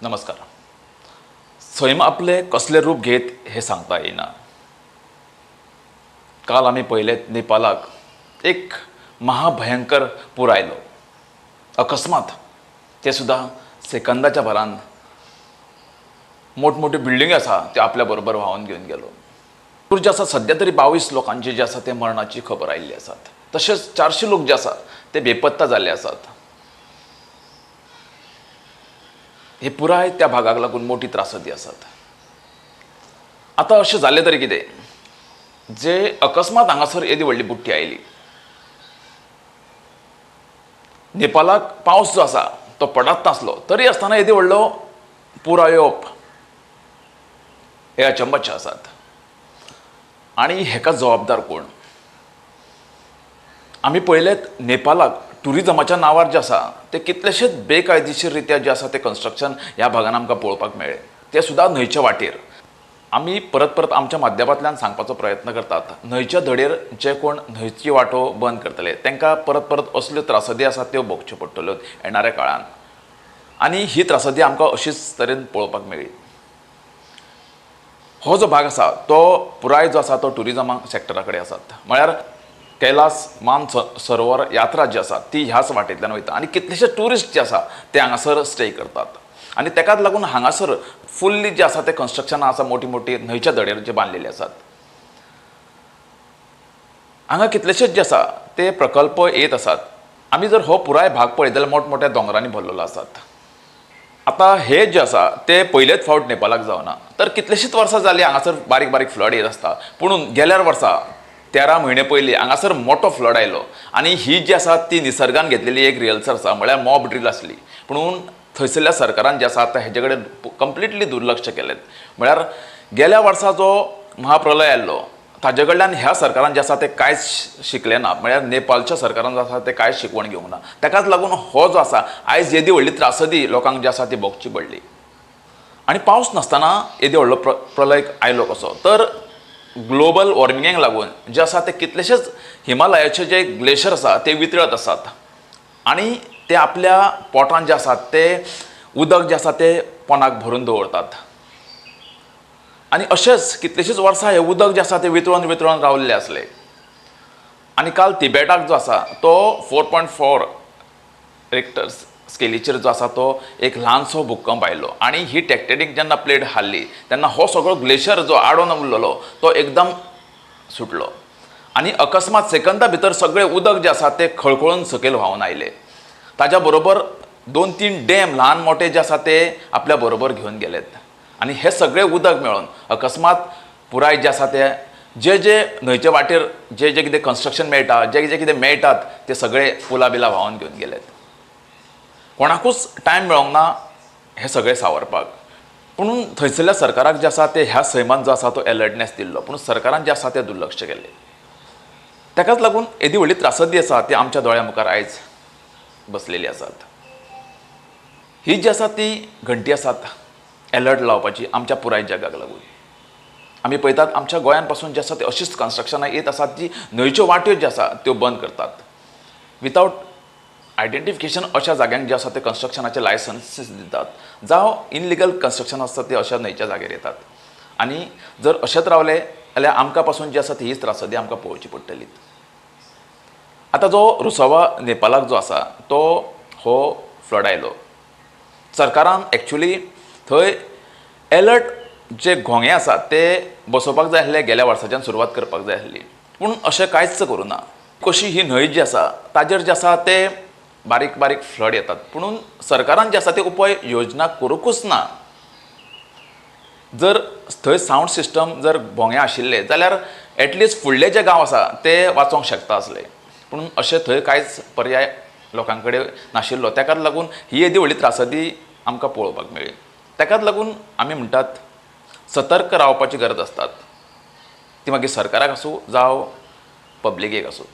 नमस्कार. सैम आपले कसलें रूप घेत हें सांगता येना. काल आमी पळयलें नेपालाक एक महाभयंकर पूर आयलो अकस्मात, ते सुद्दां सेकंदाच्या भरान मोठमोठ्यो बिल्डिंग आसा त्यो आपल्या बरोबर व्हांवन घेवन गेलो. पूर जे आसा सद्या तरी 22 लोकांची जे आसा ते मरणाची खबर आयिल्ली आसात, तशेंच 400 लोक जे आसा ते बेपत्ता जाल्ले आसात. हे पुराय त्या भागाक लागून मोठी त्रासदी आसात. आतां अशें जालें तरी कितें, जे अकस्मात हांगासर येदी व्हडली बुट्टी आयली. नेपालाक पावस जो आसा तो पडत नासलो तरी आसतना येदी व्हडलो पूर येवप हे अचंबाचे आसात. आनी हेका जबाबदार कोण? आमी पळयलें नेपालाक ट्युरिजमाच्या नांवार जे आसा ते कितलेशेच बेकायदेशीर रित्या जे आसा ते कन्स्ट्रक्शन ह्या भागान आमकां पळोवपाक मेळ्ळें, तें सुद्दां न्हंयच्या वाटेर. आमी परत परत आमच्या माध्यमांतल्यान सांगपाचो प्रयत्न करतात, न्हंयच्या धडेर जे कोण न्हंयची वाटो बंद करतले तांकां परत परत असल्यो त्रासदी आसात त्यो भोगच्यो पडटल्यो येणाऱ्या काळान. आनी ही त्रासदी आमकां अशीच तरेन पळोवपाक मेळ्ळी. हो जो भाग आसा तो पुराय जो आसा तो ट्युरिजमा सॅक्टरा कडेन आसात, म्हळ्यार कैलास मान सरोवर यात्रा जी आसा ती ह्याच वाटेंतल्यान वयता आनी कितलेशे ट्युरिस्ट जे आसा ते हांगासर स्टे करतात. आनी तेकाच लागून हांगासर फुल्ली जे आसा ते कन्स्ट्रक्शनां आसा मोठी मोठी न्हंयच्या धडेर जे बांदलेली आसात. हांगा कितलेशेच जे आसा ते प्रकल्प येत आसात. आमी जर हो पुराय भाग पळयत जाल्यार मोठमोठ्या दोंगरांनी भरलेलो आसात. आतां हे जे आसा ते पयलेच फावट नेपालाक जावना, तर कितलेशींच वर्सां जालीं हांगासर बारीक बारीक फ्लड येत आसता. पुणून गेल्यार वर्सा 13 म्हयने पयलीं हांगासर मोठो फ्लड आयलो आनी ही जी आसा ती निसर्गान घेतलेली एक रिहर्सल आसा, म्हळ्यार मॉब ड्रील आसली. पुणून थंयसरल्या सरकारान जे आसा आतां हेजे कडेन कंप्लिटली दुर्लक्ष केलें. म्हळ्यार गेल्या वर्सा जो महाप्रलय आयल्लो ताजे कडल्यान ह्या सरकारान जे आसा ते कांयच शिकलें ना, म्हळ्यार नेपालच्या सरकारान जो आसा ते कांयच शिकवण घेवंक ना. ताकाच लागून हो जो आसा आयज येदी व्हडली त्रासदी लोकांक जे आसा ती भोगची पडली. आनी पावस नासतना येदी व्हडलो प्रलय आयलो कसो, तर ग्लोबल वॉर्मिंगेक लागून जे आसा ते कितलेशेच हिमालयाचे जे ग्लेशर आसा ते वितळत आसात आनी ते आपल्या पोटान जे आसात ते उदक जे आसा ते पोंदाक भरून दवरतात. आनी अशेंच कितलेशींच वर्सां हें उदक जें आसा तें वितळोन वितळोन रावल्लें आसलें. आनी काल तिबेटाक जो आसा तो 4.4 रेक्टर स्केलीचेर जो आसा तो एक ल्हानसो भुकंप आयलो आनी ही टॅक्टेनीक जेन्ना प्लेट हाल्ली तेन्ना हो सगळो ग्लेशर जो आडोन उरलेलो तो एकदम सुटलो आनी अकस्मात सेकंदा भितर सगळें उदक जें आसा तें खळखळून सकयल व्हांवन आयलें. ताज्या बरोबर 2-3 डॅम ल्हान मोठे जे आसा ते आपल्या बरोबर घेवन गेलेत आनी हे सगळें उदक मेळून अकस्मात पुराय जे आसा ते जे जे न्हंयचे वाटेर जे जे कितें कन्स्ट्रक्शन मेळटा, जे जे कितें मेळटात ते सगळे पुलां बिलां व्हांवन घेवन गेलेत. कोणाकूच टायम मेळोंक ना हें सगळें सावरपाक. पुणून थंयसरल्या सरकाराक जें आसा ते ह्या सैमान जो आसा तो एलर्टनेस दिल्लो, पूण सरकारान जें आसा तें दुर्लक्ष केलें. ताकाच लागून येदी व्हडली त्रासदी आसा ती आमच्या दोळ्या मुखार आयज बसलेली आसात. ही जी आसा ती घंटी आसात एलर्ट लावपाची आमच्या पुराय जगाक लागून. आमी पळयतात आमच्या गोंयान पासून जे आसा ते अशीच कन्स्ट्रक्शनां येत आसात जी न्हंयच्यो वाट्यो ज्यो आसा त्यो बंद करतात वितावट आयडेंटिफिकेशन. अशा जाग्यांक जे आसा ते कन्स्ट्रक्शनाचे लायसन्सीस दितात, जावं इनलिगल कन्स्ट्रक्शन आसता ते अशा न्हंयच्या जाग्यार येतात. आनी जर अशेंच रावले जाल्यार आमकां पासून जी आसा ती हीच त्रासदी आमकां पळोवची पडटली. आतां जो रुसवा नेपालाक जो आसा तो हो फ्लड आयलो, सरकारान एक्चुली थंय एलर्ट जे घोंगे आसात ते बसोवपाक जाय आसले, गेल्या वर्साच्यान सुरवात करपाक जाय आसली, पूण अशें कांयच करूं ना. कशी ही न्हंय जी आसा ताजेर जे आसा ते बारीक बारीक फ्लड येतात, पुणून सरकारान जे आसा ते उपाय योजना करूंकूच ना. जर थंय सावंड सिस्टम जर भोंगे आशिल्ले जाल्यार एटलिस्ट फुडले जे गांव आसा ते वाचोंक शकता आसले, पूण अशें थंय कांयच पर्याय लोकां कडेन नाशिल्लो. ताकाच लागून ही येदी व्हडली त्रासदी आमकां पळोवपाक मेळ्ळी. ताकाच लागून आमी म्हणटात सतर्क रावपाची गरज आसतात, ती मागीर सरकाराक आसूं जावं पब्लिकेक आसूं.